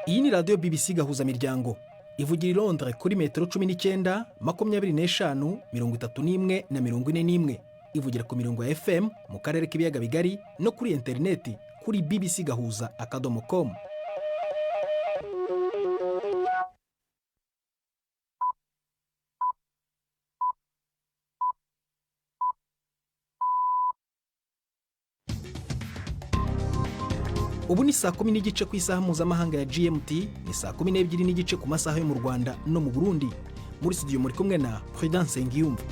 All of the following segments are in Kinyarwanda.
Iyi ni radiyo BBC Gahuzamiryango ivugira i Londres kuri metero 19, 25, 31 na 41. Ivugira ku mirongo ya FM mu karere k'ibiyaga bigari no kuri interineti kuri bbcgahuza.com. Ubu ni saa 10:30 ku isaha mpuzamahanga ya GMT, ni saa 12:30 ku masaha yo mu Rwanda no mu Burundi. Muri studio muri kumwe na Prudence Nsengiyumva.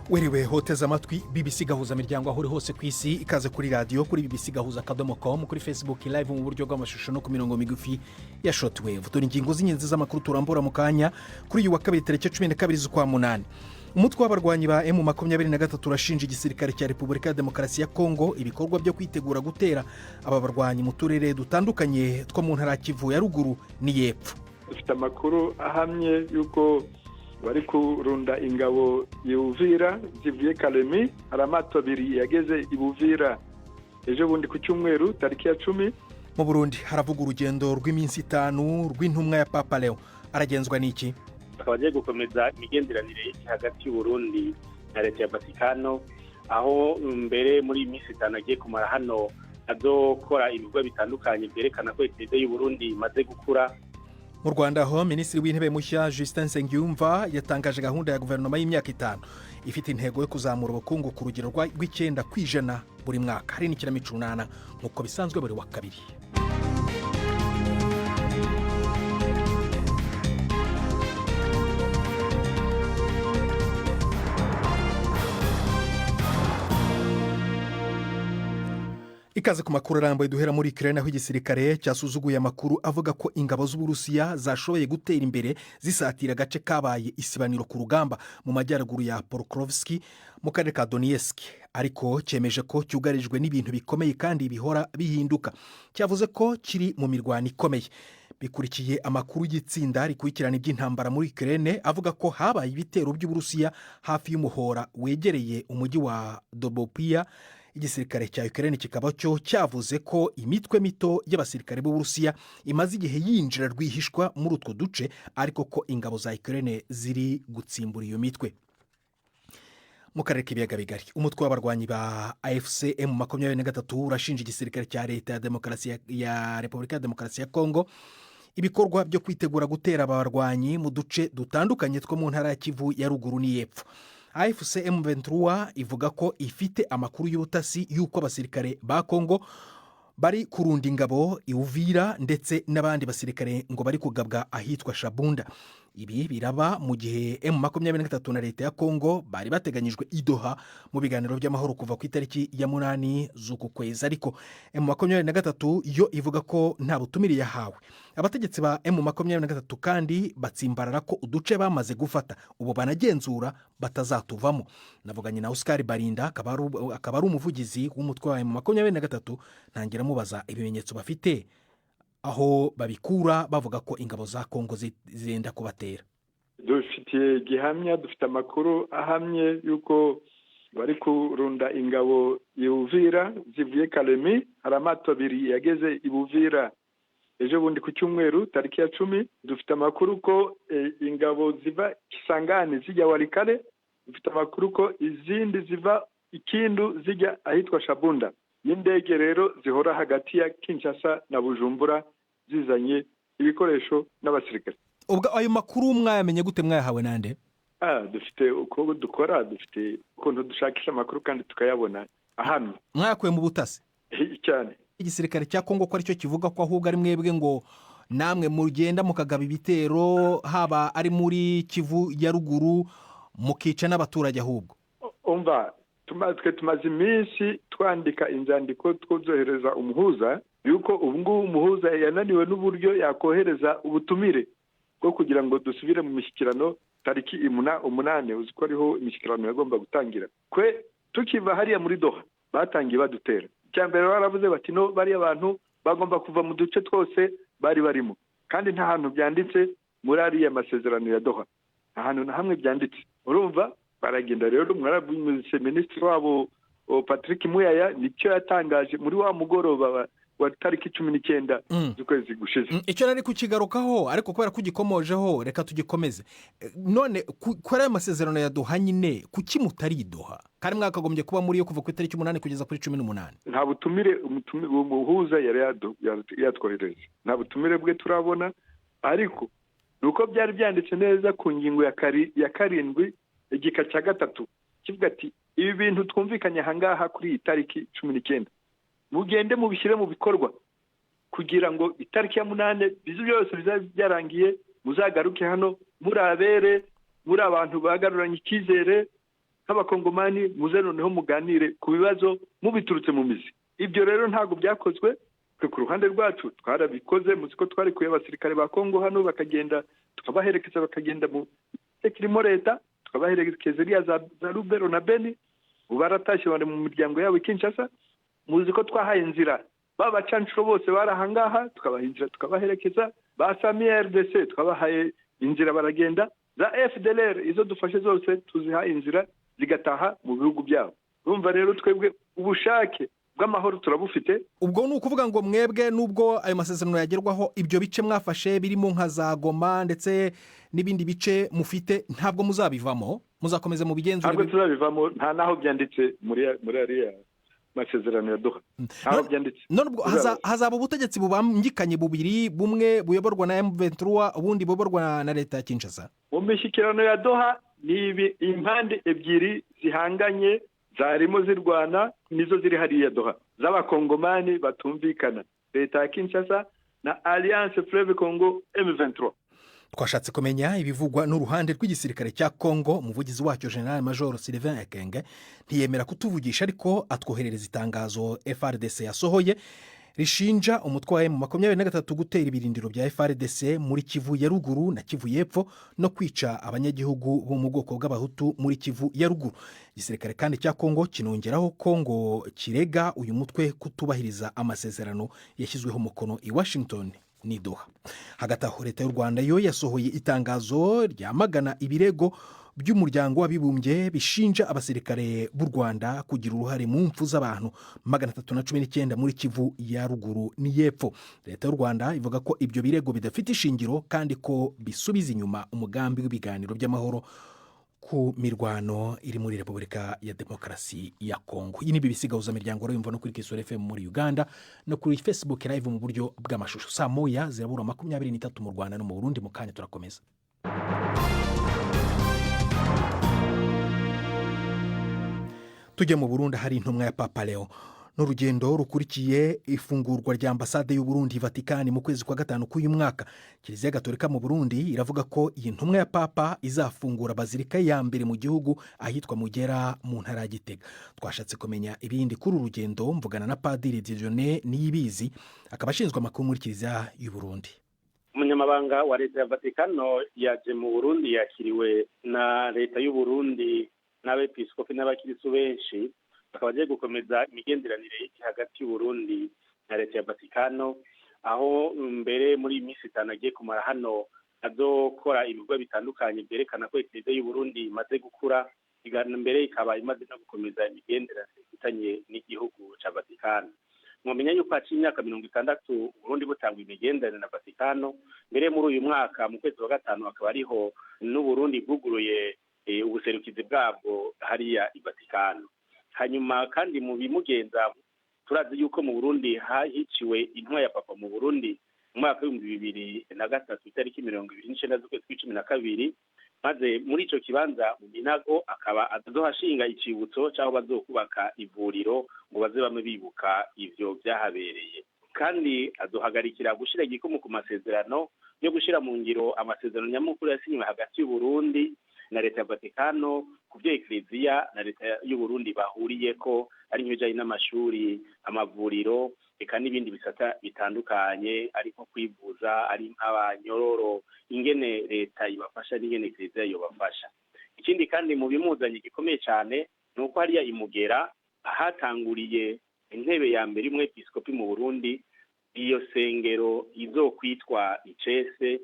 Werewe hoteza amatwi BBC Gahuza Miryango aho uri hose ku isi, ikaze kuri radiyo kuri bbcgahuza.com, kuri Facebook Live mu buryo bw'amashusho no ku mirongo migufi ya shortwave. Dore ingingo z'ingenzi z'amakuru turambura mu kanya kuri uyu wa kabiri tariki 12 z'ukwa munani. Umutwe w'abarwanyi ba M23 urashinja igisirikare cya Repubulika ya Demokarasi ya Kongo ibikorwa byo kwitegura gutera aba barwanyi mu turere dutandukanye two mu ntara ya Kivu ya ruguru n'iy'epfo. Dufite amakuru ahamye y'uko bari kurunda ingabo i Uvira zivuye Kalemi. Hari amato abiri yageze i Buvira ejo bundi ku cyumweru tariki ya 10. Mu Burundi haravuga urugendo rw'iminsi 5 rw'intumwa ya Papa Leo, aragenzwa n'iki? Akaba agiye gukomeza imigenderanire hagati y'Uburundi na leta ya Vatikano, aho mbere muri iyi minsi 5 agiye kumara hano azokora ibikorwa bitandukanye byerekana ko Eklezia y'Uburundi imaze gukura. Mu Rwanda aho Minisitiri w'Intebe mushya Justin Nsengiyumva yatangaje gahunda ya guverinoma y'imyaka 5 ifite intego yo kuzamura ubukungu ku rugero rw'9% buri mwaka. Hari n'ikinamico Urunana nk'uko bisanzwe buri wa kabiri. Ikaze ku makuru arambuye duhera muri Ukraine, aho igisirikare cyasuzuguye amakuru avuga ko ingabo z'Uburusiya zashoboye gutera imbere zisatira agace kabaye isibaniro ku rugamba mu majyaruguru ya Pokrovsk mu karere ka Donetsk, ariko cyemeje ko cyugarijwe n'ibintu bikomeye kandi bihora bihinduka. Cyavuze ko kiri mu mirwano ikomeye. Bikurikiye amakuru y'itsinda rikurikirana iby'intambara muri Ukraine avuga ko habaye ibitero by'Uburusiya hafi y'umuhora wegereye umujyi wa Dobopia. Igisirikare cya Ukraine kikaba cyo cyavuze ko imitwe mito y'abasirikare b'Uburusiya imaze igihe yinjira rwihishwa muri utwo duce, ariko ko ingabo za Ukraine ziri gutsimbura iyo mitwe. Mu karere k'ibiyaga bigari, umutwe w'abarwanyi ba AFC M23 urashinja igisirikare cya leta ya demokarasi ya Repubulika ya Demokarasi ya Kongo ibikorwa byo kwitegura gutera abarwanyi mu duce dutandukanye two mu ntara ya Kivu ya ruguru n'iy'epfo. AFC M23 ivuga ko ifite amakuru y'ubutasi y'uko abasirikare ba Kongo bari kurunda ingabo i Uvira ndetse n'abandi basirikare ngo bari kugabwa ahitwa Shabunda. Ibi biraba mu gihe M23 na leta ya Kongo bari bateganyijwe i Doha mu biganiro by'amahoro kuva ku itariki ya 8 z'uku kwezi, ariko M23 yo ivuga ko nta butumire yahawe. Abategetsi ba M23 kandi batsimbarara ko uduce bamaze gufata ubu banagenzura batazatuvamo. Navuganye na Oscar Barinda, akaba ari umuvugizi w'umutwe wa M23, ntangira mubaza ibimenyetso bafite aho babikura bavuga ko ingabo za Kongo zenda kubatera. Dufitiye gihamya, dufite amakuru ahamye y'uko bari kurunda ingabo i Uvira zivuye Kalemi. Hari amato abiri yageze i Buvira ejo bundi ku cyumweru tariki ya 10. Dufite amakuru ko ingabo ziva Kisangani zijya Walikale. Dufite amakuru ko izindi ziva Ikindu zijya ahitwa Shabunda. N'indege rero zihora hagati ya Kinshasa na Bujumbura zizanye ibikoresho n'abasirikare. Ubwo ayo makuru mwayamenye gute, mwayahawe nande? Dufite uko dukora, dufite ukuntu dushakisha amakuru kandi tukayabona ahamye. Mwayakuye mu butasi cyane. Igisirikare cya Kongo ko aricyo kivuga ko ahubwo ari mwebwe ngo namwe mugenda mukagaba ibitero haba ari muri Kivu ya ruguru mukica n'abaturage ahubwo. Umva, twe tumaze iminsi twandika inzandiko twozohereza umuhuza, yuko ubu ngubu umuhuza yananiwe n'uburyo yakohereza ubutumire bwo kugira ngo dusubire mu mishyikirano tariki 8, uzi ko ariho imishyikirano yagomba gutangira. Kwe tukiva hariya muri Doha batangiye badutera. Icya mbere baravuze bati no bariya bantu bagomba kuva mu duce twose bari barimo, kandi nta hantu byanditse muri ariya masezerano ya Doha, nta hantu na hamwe byanditse. Urumva baragenda rero, mwarabimuze minisitiri wabo Patrick Muyaya nicyo yatangaje muri wa mugoroba wa tariki 19 z'ukwezi gushize. Icyo nari kukigarukaho, ariko kubera ko ugikomojeho reka tugikomeze. None kuri ayo masezerano ya Doha nyine, kuki mutari Doha kandi mwakagombye kuba muri yo kuva ku itariki 8 kugeza kuri 18? Nta butumire umuhuza yari yatwohereje, nta butumire bwe turabona, ariko ni uko byari byanditse neza ku ngingo ya 7 igika cya 3 kivuga ati ibi bintu twumvikanye ahangaha kuri iyi tariki 19 mugende mubishyire mu bikorwa kugira ngo itariki ya 8 bizu byose bizabe byarangiye, muzagaruke hano muri abere, muri abantu bagaruranye icyizere nk'abakongomani, muze noneho muganire ku bibazo mubiturutse mu mizi. Ibyo rero ntabwo byakozwe. Twe ku ruhande rwacu twarabikoze, muzi ko twarekuye abasirikare ba Kongo hano bakagenda, tukabaherekeza bakagenda mu kirimo leta, tukabaherekeza iriya za Lubero na Beni, ubu baratashye bari mu miryango yabo i Kinshasa. Muzi ko twahaye inzira babacanshuro bose bari ahangaha, tukabaha inzira tukabaherekeza, ba Sami RDC twabahaye inzira baragenda, za FDLR izo dufashe zose tuziha inzira zigataha mu bihugu byabo. Urumva rero twebwe ubushake bw'amahoro turabufite. Ubwo ni ukuvuga ngo mwebwe nubwo ayo masezerano yagerwaho, ibyo bice mwafashe birimo nka za Goma ndetse n'ibindi bice mufite ntabwo muzabivamo, muzakomeza mu bigenzure? Ntabwo tuzabivamo, nta naho byanditse muri ariya masezerano ya Doha, ntaho byanditse. None ubwo hazaba ubutegetsi bubangikanye bubiri, bumwe buyoborwa na M23 ubundi buyoborwa na leta ya Kinshasa? Mu mishyikirano ya Doha ni impande ebyiri zihanganye zarimo zirwana, nizo ziri hariya Doha, z'abakongomani batumvikana, leta ya Kinshasa na Alliance Fleuve Congo M23. Twashatse kumenya ibivugwa n'uruhande rw'igisirikare cya Kongo. Umuvugizi wacyo General Major Sylvain Ekenge ntiyemera kutuvugisha, ariko atwoherereza itangazo FARDC yasohoye rishinja umutwe wa M23 gutera ibirindiro bya FARDC muri Kivu ya ruguru na Kivu y'epfo no kwica abanyagihugu bo mu bwoko bw'abahutu muri Kivu ya ruguru. Igisirikare kandi cya Kongo kinongeraho ko ngo kirega uyu mutwe kutubahiriza amasezerano yashyizweho umukono i Washington ni Doha. Hagati aho leta y'u Rwanda yo yasohoye itangazo ryamagana ibirego by'umuryango w'abibumbye bishinja abasirikare b'u Rwanda kugira uruhare mu mpfu z'abantu 319 muri Kivu ya ruguru n'iyepfo. Leta y'u Rwanda ivuga ko ibyo birego bidafite ishingiro kandi ko bisubiza inyuma umugambi w'ibiganiro by'amahoro ku mirwano iri muri Repubulika ya Demokarasi ya Kongo. Iyi ni BBC Gahuzamiryango yumva no kuri Kisoro FM muri Uganda no kuri Facebook Live mu buryo bw'amashusho. Saa 1 zirabura 23 mu Rwanda no mu Burundi. Mu kanya turakomeza. Tujye mu Burundi, hari intumwa ya Papa Leo n'urugendo rukurikiye ifungurwa rya ambasade y'u Burundi Vatikani mu kwezi kwa 5 k'uyu mwaka. Kiliziya Gatolika mu Burundi iravuga ko iyi ntumwa ya Papa izafungura bazilika ya mbere mu gihugu ahitwa Mugera mu ntara ya Gitega. Twashatse kumenya ibindi kuri uru rugendo, mvugana na Padiri Dieudonné Niyibizi, akaba ashinzwe amakuru muri Kiliziya y'u Burundi. Umunyamabanga wa leta ya Vatikano yaje mu Burundi, yakiriwe na leta y'u Burundi n'abepiskopi n'abakirisu benshi, bakaba bagiye gukomeza imigenderanire hagati y'u Burundi na leta ya Vatikano, aho mbere muri iyi minsi 5 agiye kumara hano azokora ibikorwa bitandukanye byerekana ko Eklezia y'u Burundi imaze gukura, mbere ikaba imaze no gukomeza imigenderanire ifitanye n'igihugu ca Vatikano. Mwamenya yuko haciye imyaka 60 Burundi butangwa imigenderanire na Vatikano, mbere muri uyu mwaka mu kwezi kwa 5 akaba ariho n'u Burundi bwuguruye ubuserukizi bwabwo hariya i Vatikano. Hanyuma kandi mu bimugenza turazi yuko mu Burundi hahiciwe intumwa ya Papa mu Burundi mu mwaka 2003 itariki 29 z'ukwezi kwa 12, maze muri ico kibanza mu Minago akaba azohashinga icibutso cy'aho bazokubaka ivuriro ngo baze bamwe bibuka ivyo byahabereye. Kandi azohagarikira gushira igikomo ku masezerano yo gushira mu ngiro amasezerano nyamukuru yasinywe hagati y'u Burundi na leta ya Vatikano ku byo Eklezia na leta y'u Burundi bahuriye ko ari nk'ibijanye n'amashuri, amavuriro, eka n'ibindi bisata bitandukanye, ariko kwivuza, ari nk'abanyororo, ingene leta ibafasha n'ingene Eklezia yobafasha. Ikindi kandi mu bimuzanye gikomeye cyane ni uko hariya imugera ahatanguriye intebe ya mbere y'umwepiskopi mu Burundi, iyo sengero izokwitwa icese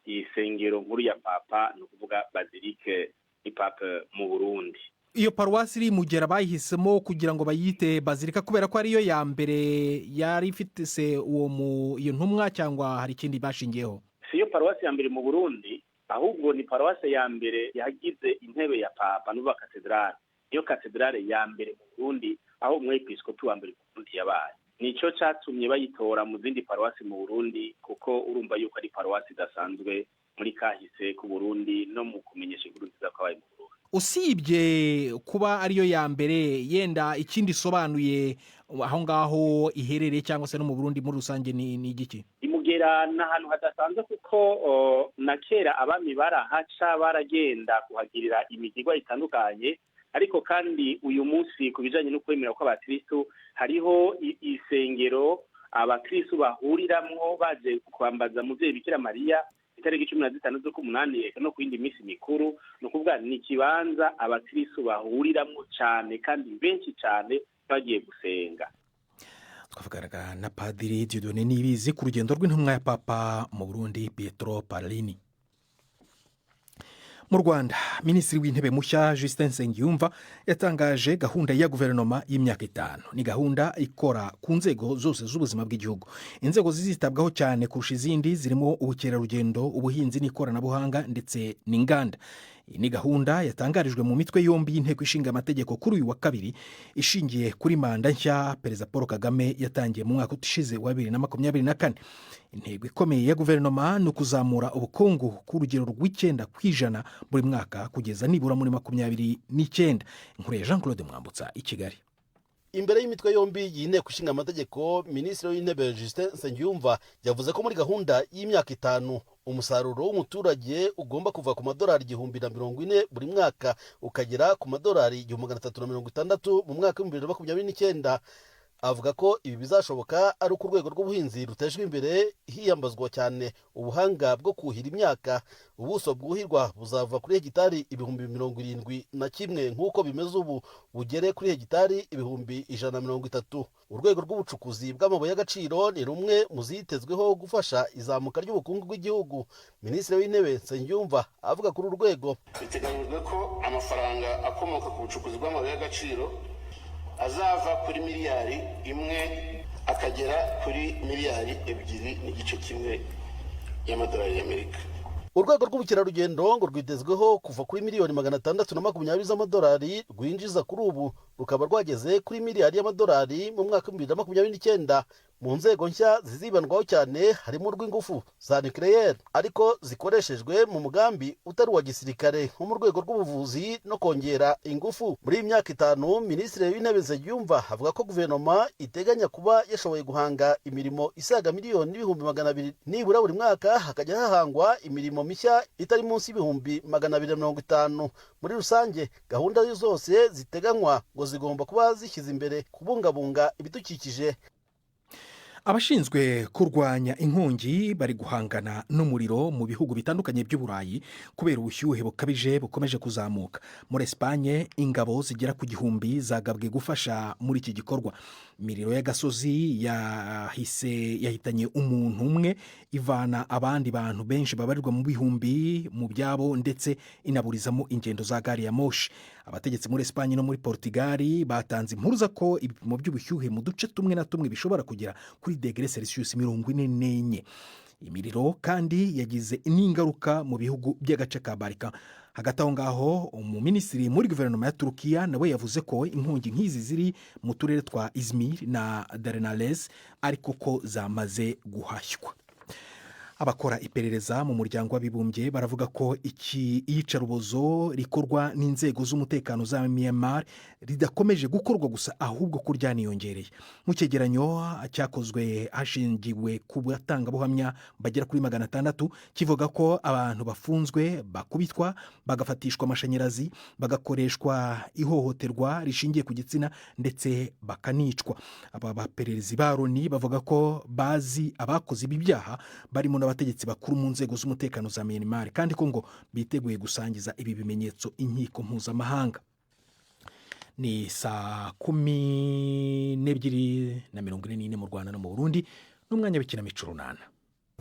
isengero nkuru ya Papa, ni ukuvuga Basilique du Pape mu Burundi. Iyo paruwasi iri Mugera bayihisemo kugira ngo bayite bazilika kubera ko ariyo ya mbere yari ifite se uwo mu iyo ntumwa, cyangwa hari ikindi bashingiyeho? Si yo paruwasi ya mbere mu Burundi, ahubwo ni paruwasi ya mbere yagize intebe ya papa, n'ubu katedrale. Niyo katedrale ya mbere mu Burundi, aho umwepiskopi wa mbere mu Burundi yabaye. Nicyo cyatumye bayitora mu zindi paruwasi mu Burundi, kuko urumva yuko ari paruwasi idasanzwe muri kahise ku Burundi no mu kumenyesha inkuru nziza kwabaye mu Burundi. Usibye kuba ariyo ya mbere, yenda ikindi isobanuye aho ngaho iherereye cyangwa se no mu Burundi muri rusange ni igiki? Imugera ni ahantu hadasanzwe, kuko na kera abami barahaca, baragenda kuhagirira imigigwa itandukanye. Ariko kandi uyu munsi, ku bijanye no kwemera kw'abakristu, hariho isengero abakristu bahuriramwo baje kwambaza muvyeyi Bikira Mariya itariki 15 z'ukumunani, eka no ku yindi minsi mikuru. Ni ukuvuga ni ikibanza abakristu bahuriramwo cane kandi benshi cane bagiye gusenga. Twavuganaga na Padiri Dieudonné Niyibizi ku rugendo rw'intumwa ya Papa mu Burundi, Pietro Parolin. Mu Rwanda, Minisitiri w'Intebe mushya Justin Nsengiyumva yatangaje gahunda ya guverinoma y'imyaka 5. Ni gahunda ikora ku nzego zose z'ubuzima bw'igihugu. Inzego zizitabwaho cyane kurusha izindi zirimo ubukerarugendo, ubuhinzi n'ikoranabuhanga ndetse n'inganda. Iyi ni gahunda yatangarijwe mu mitwe yombi y'Inteko Ishinga Amategeko kuri uyu wa kabiri, ishingiye kuri manda nshya Perezida Paul Kagame yatangiye mu mwaka ushize wa 2024. Intego ikomeye ya guverinoma ni ukuzamura ubukungu ku rugero rw'9% buri mwaka kugeza nibura muri 29. Inkuru ya Jean Claude Mwambutsa i Kigali. Imbere y'imitwe yombi y'Inteko Ishinga Amategeko, Minisitiri w'Intebe Justin Nsengiyumva yavuze ko muri gahunda y'imyaka 5 umusaruro w'umuturage ugomba kuva ku madolari 1040 buri mwaka ukagera ku madolari 1360 mu mwaka w'2029. Avuga ko ibi bizashoboka ari uko urwego rw'ubuhinzi rutejwe imbere, hiyambazwa cyane ubuhanga bwo kuhira imyaka. Ubuso bwuhirwa buzava kuri hegitari 71,000 nk'uko bimeze ubu, bugere kuri hegitari 130,000. Urwego rw'ubucukuzi bw'amabuye y'agaciro ni rumwe mu zitezweho gufasha izamuka ry'ubukungu bw'igihugu. Minisitiri w'Intebe Nsengiyumva avuga kuri uru rwego. Biteganyijwe ko amafaranga akomoka ku bucukuzi bw'amabuye y'agaciro azava kuri miliyari 1 akagera kuri miliyari 2.5 y'amadolari y'Amerika. Urwego rw'ubukerarugendo ngo rwitezweho kuva kuri miliyoni 620 z'amadolari rwinjiza kuri ubu, rukaba rwageze kuri miliyari y'amadolari mu mwaka w'2029. Mu nzego nshya zizibandwaho cyane harimo urw'ingufu za nucléaire, ariko zikoreshejwe mu mugambi utari uwa gisirikare, nko mu rwego rw'ubuvuzi no kongera ingufu. Muri iyi myaka 5, Minisitiri w'Intebe Nsengiyumva avuga ko guverinoma iteganya kuba yashoboye guhanga imirimo isaga 1,200,000 nibura. Buri mwaka hakajya hahangwa imirimo mishya itari munsi y'250,000. Muri rusange, gahunda zose ziteganywa ngo zigomba kuba zishyize imbere kubungabunga ibidukikije. Abashinzwe kurwanya inkongi bari guhangana n'umuriro mu bihugu bitandukanye by'Uburayi kubera ubushyuhe bukabije bukomeje kuzamuka. Muri Esipanye, ingabo zigera ku 1000 zagabwe gufasha muri iki gikorwa. Imiriro y'agasozi yahise yahitanye umuntu umwe, ivana abandi bantu benshi babarirwa mu bihumbi mu byabo, ndetse inaburizamo ingendo za gari ya moshi. Abategetsi muri Esipanye no muri Portugal batanze impuruza ko ibipimo by'ubushyuhe mu duce tumwe na tumwe bishobora kugera kuri degere Celsius 44. Imiriro kandi yagize n'ingaruka mu bihugu by'agace ka Barika. Hagati aho ngaho, umuminisitiri muri guverinoma ya Turukiya nawe yavuze ko inkongi nk'izi ziri mu turere twa Izmir na Dardanelles, ariko ko zamaze guhashywa. Abakora iperereza mu Muryango w'Abibumbye baravuga ko iki iyicarubozo rikorwa n'inzego z'umutekano za Myanmar ridakomeje gukorwa gusa, ahubwo ko ryaniyongereye. Mu cyegeranyo cyakozwe hashingiwe ku batangabuhamya bagera kuri 600, kivuga ko abantu bafunzwe bakubitwa, bagafatishwa amashanyarazi, bagakoreshwa ihohoterwa rishingiye ku gitsina ndetse bakanicwa. Aba bapererezi ba Loni bavuga ko bazi abakoze ibi byaha, barimo n'abategetsi bakuru mu nzego z'umutekano za Myanmar, kandi ko ngo biteguye gusangiza ibi bimenyetso inkiko mpuzamahanga. Ni saa 12:44 mu Rwanda no mu Burundi, n'umwanya w'ikinamico Runana.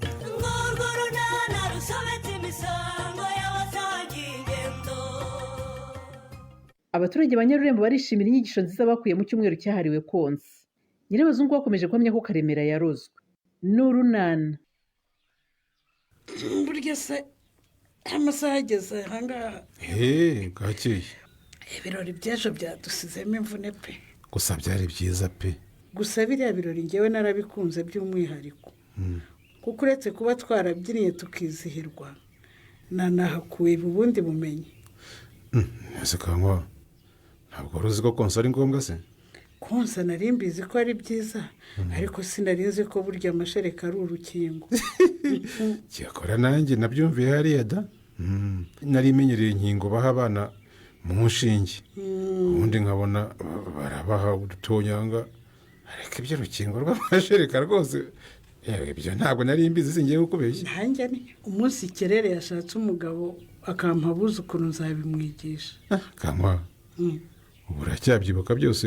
Urwo runana rusobetse imisango y'abasangiye ingendo. Abaturage ba Nyarurembo barishimira inyigisho nziza bakuye mu cyumweru cyahariwe konsa. Nyirabazungu bakomeje guhamya ko Karemera yarozwe. Ni urunana. Burya se amasaha ageze ahangaha? Heee, bwakeye. Ibirori by'ejo byadusizemo imvune pe. Gusa byari byiza pe. Gusa biriya birori ngewe narabikunze by'umwihariko, kuko uretse kuba twarabyiniye tukizihirwa, nanahakuye ubundi bumenyi. Ese Kankwa, ntabwo wari uzi ko konsa ari ngombwa se? Konsa nari mbizi ko ari byiza, ariko sinari nzi ko burya amashereka ari urukingo. Cyakora nanjye nabyumviye hariya da. Nari imenyereye inkingo baha abana mu nshinge, ubundi nkabona barabaha udutonyanga, ariko iby'urukingo rw'amashereka rwose, yewe, ibyo ntabwo nari mbizi, singiye kukubeshya. Nanjye ni umunsi Kerere yashatse umugabo akampa abuzukuru nzabimwigisha. Kankwa, ubu uracyabyibuka byose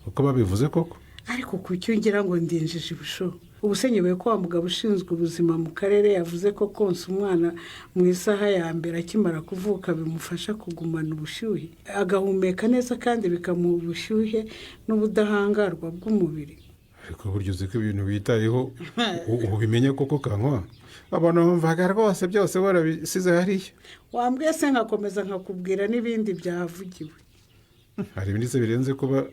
uko babivuze koko? Ariko kuki ngira ngo ndinjije ibusho? Ubu se nyobewe ko wa mugabo ushinzwe ubuzima mu karere yavuze ko konsa umwana mu isaha ya mbere akimara kuvuka bimufasha kugumana ubushyuhe, agahumeka neza, kandi bikamuha ubushyuhe n'ubudahangarwa bw'umubiri? Ariko burya uzi ko ibintu witayeho ubimenya koko, Kankwa? Abantu bumvaga rwose byose warabisize hariya. Wambwiye se nkakomeza nkakubwira n'ibindi byahavugiwe. Hari ibindi se birenze kuba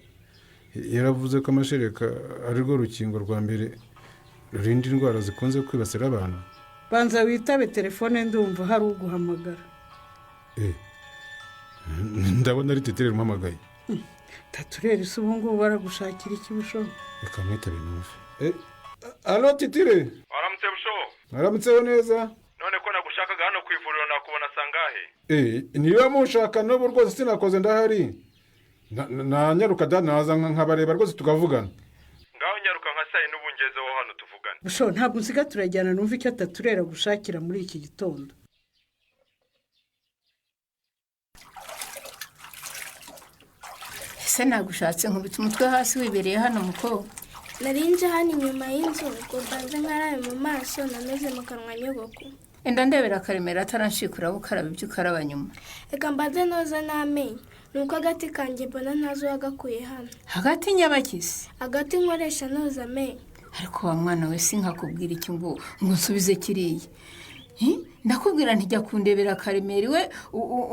yaravuze ko amashereka ari rwo rukingo rwa mbere rurinda indwara zikunze kwibasira abantu? Banza witabe telefone, ndumva hari uguhamagara. Eh, ndabona ari Titirere umuhamagaye. Taturere se ubu ngubu baragushakira iki, busho? Reka mwitabe numve. Allô Titire. Waramutse, busho. Aramutseho neza. None ko nagushakaga hano ku ivuriro, nakubona sangahe? Eh, niba mushaka n'ubu rwose sinakoze, ndahari. Nanyaruka da, naza nkabareba rwose tukavugana. Ngaho nyaruka nka saa yine ubu ngezeho hano tuvugane. Busho, ntabwo nsiga, turajyana numva icyo Taturere agushakira muri iki gitondo. Ese nagushatse nkubita umutwe hasi wibereye hano, mukobwa? Narinje hano inyuma y'inzu ngo mbanze nkarabe mu maso nameze mu kanwa, nyogoko. Enda ndebera Karemera ataranshikura, ukaraba ibyo ukaraba nyuma. Reka mbanze noza n'amenyo, ni uko agati kanjye mbona ntazi uwagakuye hano. Hagati nyabakisi? Agati nkoresha noza amenyo. Ariko wa mwana we, sinkakubwira iki ngo nsubize kiriya? Hi? Ndakubwira ntijya kundebera Karemera iwe,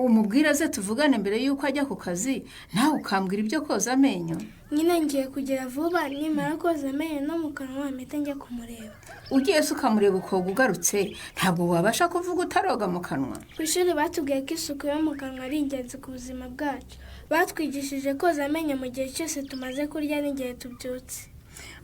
umubwire aze tuvugane mbere y'uko ajya ku kazi, nawe ukambwira ibyo koza amenyo. Nyine ngiye kugera vuba, nimara koza amenyo no mu kanwa mpite njya kumureba. Ugiye se ukamureba ukoga ugarutse, ntabwo wabasha kuvuga utaroga mu kanwa? Ku ishuri batubwiye ko isuku yo mu kanwa ari ingenzi ku buzima bwacu. Batwigishije koza amenyo mu gihe cyose tumaze kurya n'igihe tubyutse.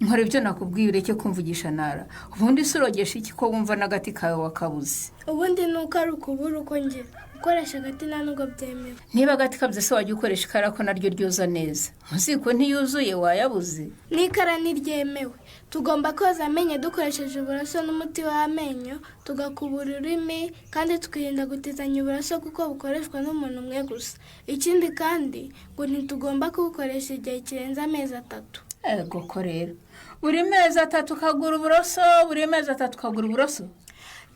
Nkora ibyo nakubwiye ureke kumvugisha nara. Ubundi se urogesha iki ko wumva n'agati kawe wakabuze? Ubundi ni uko ari ukubura uko ngira gukoresha agati, nta nubwo byemewe. Niba agati kabuze se wajya ukoresha ikara ko naryo ryoza neza? Mu ziko ntiyuzuye, wayabuze. N'ikara ntiryemewe. Tugomba koza amenyo dukoresheje uburoso n'umuti w'amenyo, tugakubura ururimi, kandi tukirinda gutizanya uburoso kuko bukoreshwa n'umuntu umwe gusa. Ikindi kandi ngo ntitugomba kubukoresha igihe kirenze amezi 3. Ego ko rero, buri mezi 3 ukagura uburoso, buri mezi 3 ukagura uburoso.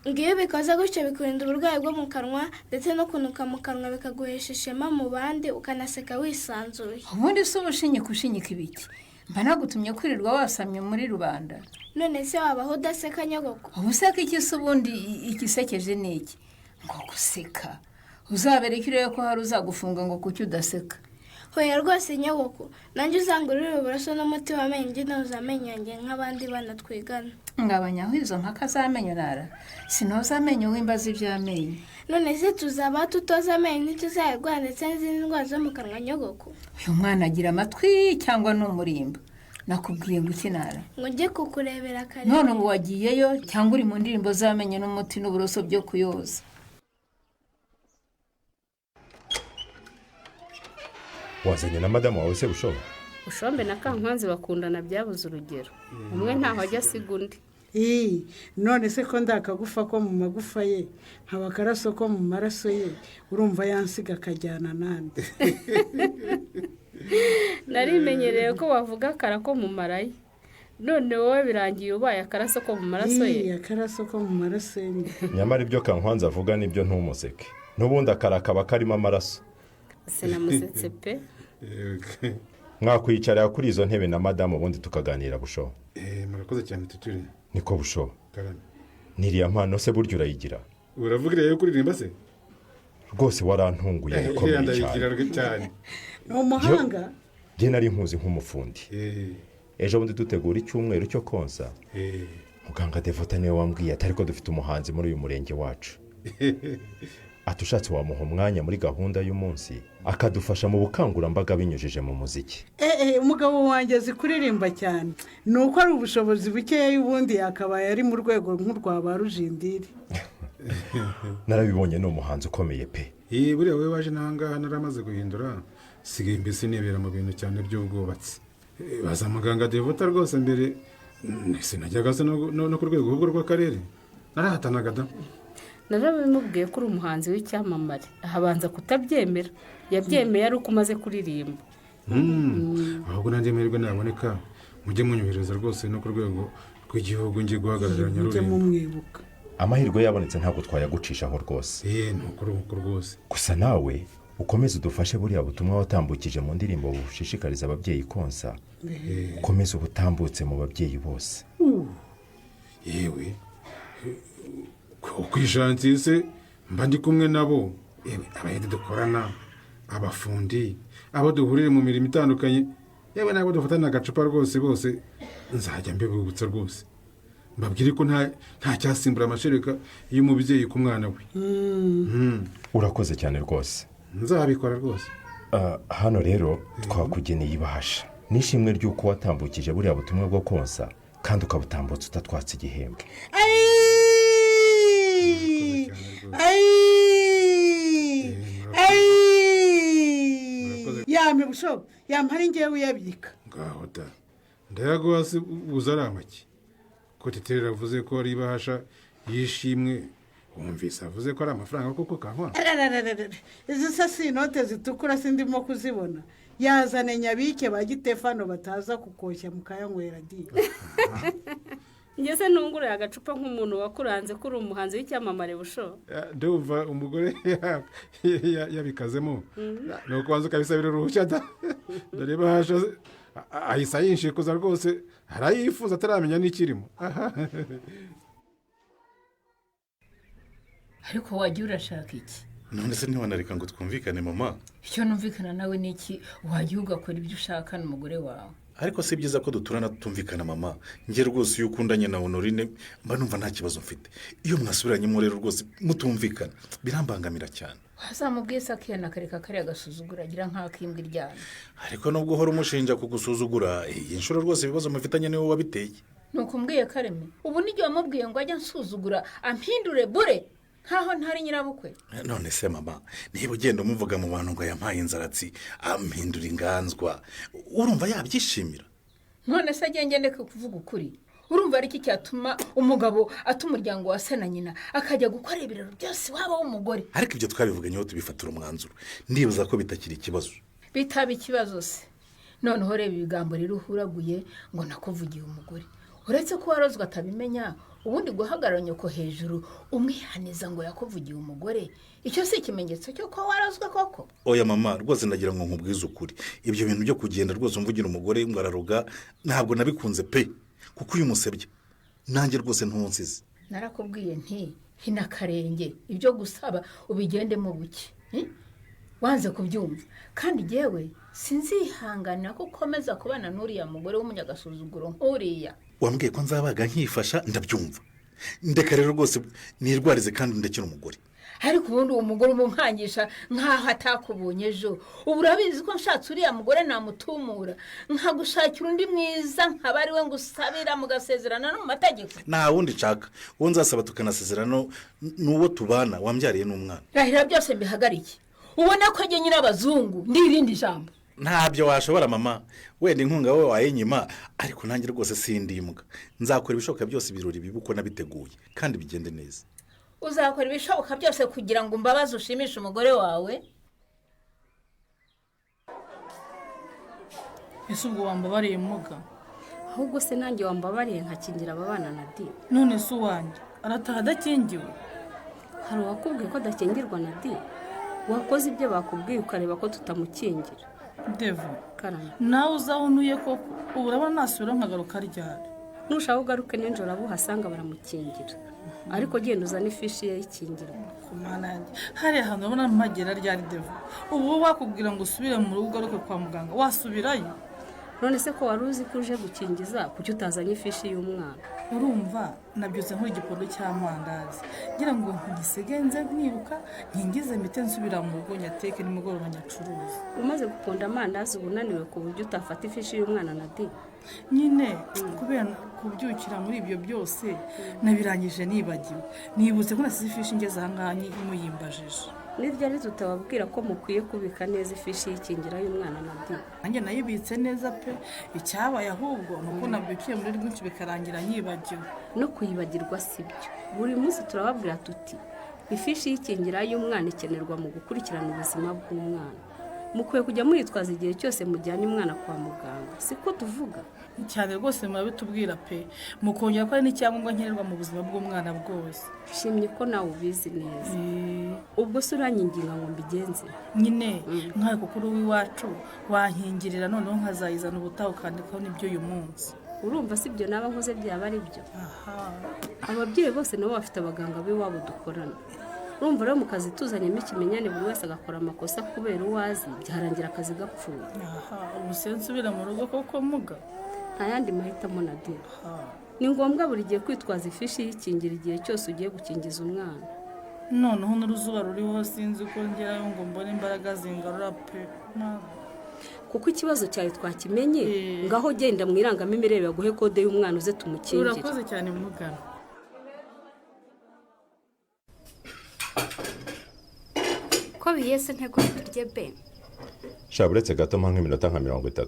Ngo iyo ubikoze gutyo bikurinda uburwayi bwo mu kanwa ndetse no kunuka mu kanwa, bikaguhesha ishema mu bandi, ukanaseka wisanzuye. Ubundi se ubushinyika ushinyika ibiki? Mba nagutumye kwirirwa wasamye muri rubanda? None se wabaho udaseka, nyogoko? Ubuseka iki se ubundi? Igisekeje ni iki ngo guseka? Uzabereke urebe ko hari uzagufunga ngo kuki udaseka. Hoya rwose nyogoko, nanjye uzangurire uburoso n'umuti w'amenyo njye noza amenyo yanjye nk'abandi bana twigana. Ngabanyaho izo mpaka z'amenyo nara, sinoza amenyo w'imbazi iby'amenyo. None se tuzaba tutoza amenyo ntituzayarwara ndetse n'izindi ndwara zo mu kanwa, nyogoko? Uyu mwana agira amatwi cyangwa ni umurimbo? Nakubwiye ngo iki nara? Ngo njye kukurebera kare. None ubu wagiyeyo cyangwa uri mu ndirimbo z'amenyo n'umuti n'uburoso byo kuyoza? Wazanye na madamu wawe se, Bushobora? Ushombe na Kankwanzi bakundana byabuze urugero, umwe ntaho ajya asiga undi. Ii, none se ko ndakagufa ko mu magufa ye, nkaba akaraso ko mu maraso ye, urumva yansiga akajyana nande? Narimenyereye ko bavuga akara ko mu mara ye, none wowe birangiye ubaye akaraso ko mu maraso ye. Ii, akaraso ko mu maraso ye. Nyamara ibyo Kankwanzi avuga nibyo, ntumuseke, n'ubundi akara kaba karimo amaraso. Sinamusetse pe. Mwakwicara kuri izo ntebe na madamu ubundi tukaganira Busho. Murakoze cyane Titire. Niko Busho. Karame. Niriya mpano se buryo urayigira? Uravuga iriya yo kuririmba se? Rwose warantunguye bikomeye cyane. Cyane. Ni umuhanga. Njye nari nkuzi nk'umufundi. Ejo bundi dutegura icyumweru cyo konsa. Muganga Devota niwe wambwiye ati ariko dufite umuhanzi muri uyu murenge wacu. Ati ushatse wamuha umwanya muri gahunda y'umunsi akadufasha mu bukangurambaga binyujije mu muziki. Umugabo wanjye azi kuririmba cyane, ni uko ari ubushobozi bukeya, ubundi yakabaye ari mu rwego nk'urwa ba Rujindiri. Narabibonye ni umuhanzi ukomeye pe. Buriya wowe waje n'ahangaha naramaze guhindura, sigaye mbese nibera mu bintu cyane by'ubwubatsi. Baza muganga Devota rwose mbere sinajyaga se no ku rwego ahubwo rw'akarere narahatanaga da. Narabimubwiye ko uri umuhanzi w'icyamamare, ahabanza kutabyemera. Yabyemeye ari uko umaze kuririmba. Ahubwo nanjye amahirwe naboneka mujye munyohereza rwose no ku rwego rw'igihugu ngiye guhagararira Nyarurimbo. Amahirwe yabonetse ntabwo twayagucishaho rwose. Ni uko rwose. Gusa nawe ukomeze udufashe buriya butumwa watambukije mu ndirimbo bushishikariza ababyeyi konsa, ukomeze ubutambutse mu babyeyi bose. Yewe kwishansiye se mba ndi kumwe nabo, yewe abayede dukorana, abafundi, abo duhurire mu mirimo itandukanye, yewe nabo dufatana agacupa rwose bose nzajya mbibutsa rwose, mbabwire ko nta cyasimbura amashereka y'umubyeyi ku mwana we. Urakoze cyane rwose. Nzabikora rwose. Hano rero twakugeneye ibahasha n'ishimwe ry'uko watambukije buriya butumwa bwo konsa kandi ukabutambutsa utatwatse igihembwe. Yampe Busho, yampari ngewe uyabika. Ngaho da, ndayaguha se uza ari amaki? Ko Titire avuze ko ari ibahasha yishimwe, wumvise avuze ko ari amafaranga koko kankwa? Izi se si inote zitukura sindimo kuzibona. Yazane nyabike ba Gitefano bataza kukoshya mukayanywera di. Ngeze ntungure agacupa nk'umuntu wakuranze ko uri umuhanzi w'icyamamare Busho. Ndumva umugore yabikazemo. Nuko wanze ukabisabira uruhushya da. Dore bahasha ahisa yinshikuza rwose, arayifuza ataramenya n'ikirimo. Ariko wajya urashaka iki? None se ntiwanareka ngo twumvikane mama? Icyo numvikana nawe ni iki? Wajya ugakora ibyo ushaka n'umugore wawe. Ariko si byiza ko duturana tutumvikana mama. Njye rwose iyo ukundanye na Honorine mba numva nta kibazo mfite. Iyo mwasubiranyemo rero rwose mutumvikana birambangamira cyane. Wazamubwiye se akihana akareka kariya gasuzugura agira nk'akimbwa iryana. Ariko nubwo uhora umushinja kugusuzugura, iyi nshuro rwose ibibazo mufitanye niwe wabiteye. Nuko umbwiye Kareme, ubu n'igihe wamubwiye ngo ajye ansuzugura ampindure bure nkaho ntari nyirabukwe. None se mama, niba ugenda umuvuga mu bantu ngo yampaye inzaratsi ampindura inganzwa, urumva yabyishimira? None se agenge ndeke kuvuga ukuri? Urumva ari iki cyatuma umugabo ata umuryango wa se na nyina akajya gukora ibirori byose waba w'umugore? Ariko ibyo twabivuganyeho tubifatira umwanzuro, ndibuza ko bitakiri ikibazo. Bitaba ikibazo se? Noneho reba ibigambo rero uhuraguye ngo nakuvugiye umugore. Uretse ko warozwe atabimenya, ubundi guhagarara nyoko hejuru umwihaniza ngo yakuvugiye umugore, icyo si ikimenyetso cyo ko warozwe koko? Oya mama, rwose ndagira ngo nkubwize ukuri, ibyo bintu byo kugenda rwose umvugira umugore ngo araroga ntabwo nabikunze pe, kuko uyu musebye nanjye rwose ntunsize. Narakubwiye nti hina karenge, ibyo gusaba ubigendemo buke. Wanze kubyumva. Kandi jewe sinzihangana ko ukomeza kubana n'uriya mugore w'umunyagasuzuguro nk'uriya. Wambwiye ko nzabaga nkifasha ndabyumva. Ndeka rero rwose nirwarize kandi ndekere umugore. Ariko ubundi uwo mugore umunkangisha nkaho atakubonye ejo. Ubu urabizi ko nshatse uriya mugore namutumura, nkagushakira undi mwiza nkaba ari we ngusabira mugasezerana no mu mategeko. Nta wundi nshaka, uwo nzasaba tukanasezerana n'uwo tubana wambyariye n'umwana. Rahira byose mbihagarike. Ubona ko njye nyirabazungu ndirindi jambo. Ntabyo washobora mama, wenda inkunga wowe wayinyima, ariko nanjye rwose sindimbwa. Nzakora ibishoboka byose ibirori bibe uko nabiteguye kandi bigende neza. Uzakora ibishoboka byose kugira ngo umbabaze ushimishe umugore wawe? Ese ubwo wambabariye muga? Ahubwo se nanjye wambabariye nkakingira aba bana na Di. None se uwanjye arataha adakingiwe? Hari uwakubwiye ko adakingirwa na Di? Wakoze ibyo bakubwiye ukareba ko tutamukingira. Devo, nawe uzaho ntuye koko, ubu urabona nasubira nkagaruka ryari? Nushaka ugaruke nijoro abo uhasanga baramukingira, ariko genda uzane ifishi ye y'ikingirwa. Hariya hantu urabona mpagera ryari Devo? Ubu wakubwira ngo usubire mu rugo ugaruke kwa muganga, wasubirayo? None se ko wari uzi ko uje gukingiza, kuki utazanye ifishi y'umwana? Urumva nabyutse nkora igipondo cy'amandazi ngira ngo ngisige nze nkiruka nkingize mite nsubira mu rugo nyateke nimugoroba nyacuruza. Umaze guponda amandazi uba unaniwe ku buryo utafata ifishi y'umwana na di? Nyine kubera kubyukira muri ibyo byose nabirangije nibagiwe, nibutse ko nasize ifishi ngeze aha ngaha muyimbajije. Niryo ari tutababwira ko mukwiye kubika neza ifishi y'ikingira y'umwana na di? Nanjye nayibitse neza pe, icyabaye ahubwo ni uko nabyukiye muri rwinshi bikarangira nyibagiwe. No kuyibagirwa si byo, buri munsi turababwira tuti ifishi y'ikingira y'umwana ikenerwa mu gukurikirana ubuzima bw'umwana, mukwiye kujya muyitwaza igihe cyose mujyanye umwana kwa muganga, siko tuvuga? Cyane rwose murabitubwira pe, mukongera ko ari n'icyangombwa nkenerwa mu buzima bw'umwana bwose. Shimye ko nawe ubizi neza. Ubwo se uranyinginga ngo mbigenze? Nyine nkawe kuko uri uw'iwacu wankingirira, noneho nkazayizana ubutaha ukandikaho n'ibyo uyu munsi. Urumva si ibyo naba nkoze byaba ari byo? Ababyeyi bose nabo bafite abaganga b'iwabo dukorana. Urumva rero mu kazi tuzanyemo ikimenyane, buri wese agakora amakosa kubera uwo azi, byarangira akazi gapfuye. Ubu se nsubira mu rugo koko muga? Nta yandi mahitamo na de. Ni ngombwa buri gihe kwitwaza ifishi y'ikingira igihe cyose ugiye gukingiza umwana. Noneho n'uruzuba ruriho sinzi uko ngerayo ngo mbone imbaraga zingarura pe. Kuko ikibazo cyawe twakimenye, ngaho genda mu irangamimerere baguhe kode y'umwana uze tumukingire. Urakoze cyane mugana. Ko biyese ntegure turye be. Sha buretse gato mpa nk'iminota nka 30.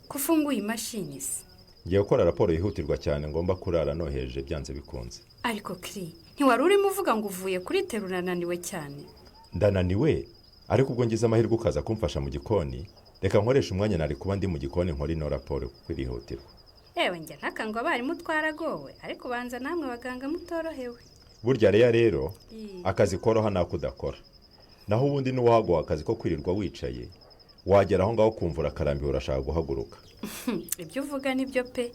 Kufunguye imashini se? Ngiye gukora raporo yihutirwa cyane, ngomba kurara nohereje byanze bikunze. Ariko kiri, ntiwari urimo uvuga ngo uvuye kuri terura unananiwe cyane? Ndananiwe, ariko ubwo ngize amahirwe ukaza kumfasha mu gikoni, reka nkoresha umwanya nari kuba ndi mu gikoni nkora ino raporo kuko irihutirwa. Ewe njye ntakangwa abarimu twaragowe, ariko banza namwe baganga mutorohewe. Burya reya rero akazi koroha nako udakora. Naho ubundi n'uwaguha akazi ko kwirirwa wicaye, wagera aho ngaho kumvura akarambiwe urashaka guhaguruka. Ibyo uvuga nibyo pe.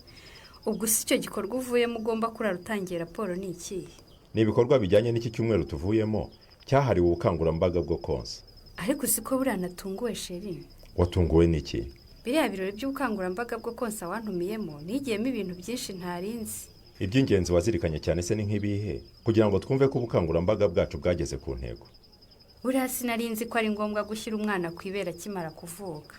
Ubwo si icyo gikorwa uvuyemo ugomba kurara utangiye raporo ni ikihe? Ni ibikorwa bijyanye n'iki cyumweru tuvuyemo cyahariwe ubukangurambaga bwo konsa. Ariko siko buriya natunguwe sheri. Watunguwe n'iki? Biriya birori by'ubukangurambaga bwo konsa wantumiyemo nigiyemo ibintu byinshi ntarinzi. Iby'ingenzi wazirikanye cyane se ni nk'ibihe kugira ngo twumve ko ubukangurambaga bwacu bwageze ku ntego? Buriya sinarinzi ko ari ngombwa gushyira umwana ku ibere akimara kuvuka.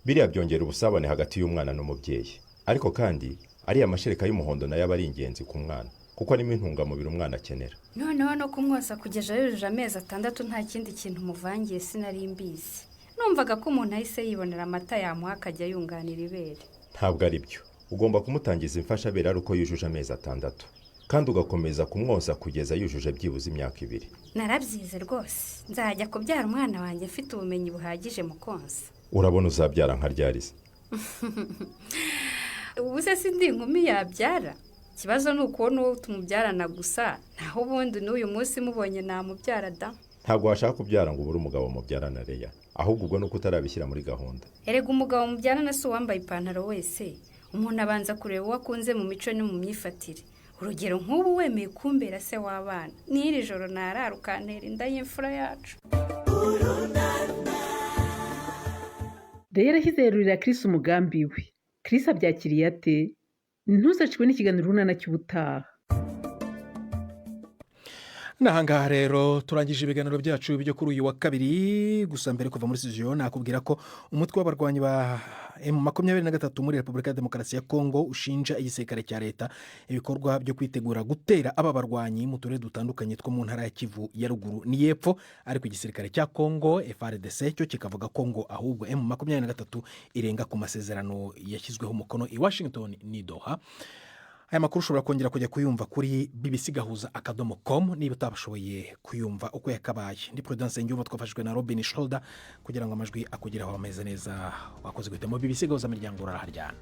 Biriya byongera ubusabane hagati y'umwana n'umubyeyi. Ariko kandi ariya mashereka y'umuhondo nayo aba ari ingenzi ku mwana kuko arimo intungamubiri umwana akenera. Noneho no kumwosa kugeza yujuje amezi 6 nta kindi kintu muvangiye sinari mbizi. Numvaga ko umuntu ahise yibonera amata yamuha akajya yunganira ibere. Ntabwo ari byo. Ugomba kumutangiza imfashabere ari uko yujuje amezi 6 kandi ugakomeza kumwosa kugeza yujuje byibuze imyaka 2. Narabyize rwose. Nzajya kubyara umwana wanjye mfite ubumenyi buhagije mu konsa. Urabona uzabyara nka ryarize? Ubu se sindi inkumi yabyara? Ikibazo ni ukubona uwo tumubyarana gusa, naho ubundi n'uyu munsi mubonye namubyara da. Ntabwo washaka kubyara ngo ubure umugabo mubyarana Leya, ahubwo ubwo nuko utarabishyira muri gahunda. Erega umugabo mubyarana si uwambaye ipantaro wese, umuntu abanza kureba uwo akunze mu mico no mu myifatire. Urugero nk'ubu wemeye kumbera se w'abana, n'iri joro narara ukantera inda y'imfura yacu. Leya yarashyize yerurira Chris umugambi we. Chris abyakiriye ate? Ntuzacikwe n'ikiganiro Urunana cy'ubutaha. N'ahangaha rero turangije ibiganiro byacu byo kuri uyu wa kabiri. Gusa mbere kuva muri studio nakubwira ko umutwe w'abarwanyi ba M23 muri Repubulika ya Demokarasi ya Kongo ushinja igisirikare cya leta ibikorwa byo kwitegura gutera aba barwanyi mu turere dutandukanye two mu ntara ya Kivu ya ruguru n'iyepfo, ariko igisirikare cya Kongo FARDC cyo kikavuga ko ngo ahubwo M23 irenga ku masezerano yashyizweho umukono i Washington ni Doha. Aya makuru ushobora kongera kujya kuyumva kuri bbcgahuza.com niba utabashoboye kuyumva uko yakabaye. Ndi Prudence Ngiyumva, twafashijwe na Robin Shoulder kugira ngo amajwi akugeraho ameze neza. Wakoze guhitamo BBC Gahuza Miryango, uraharyana.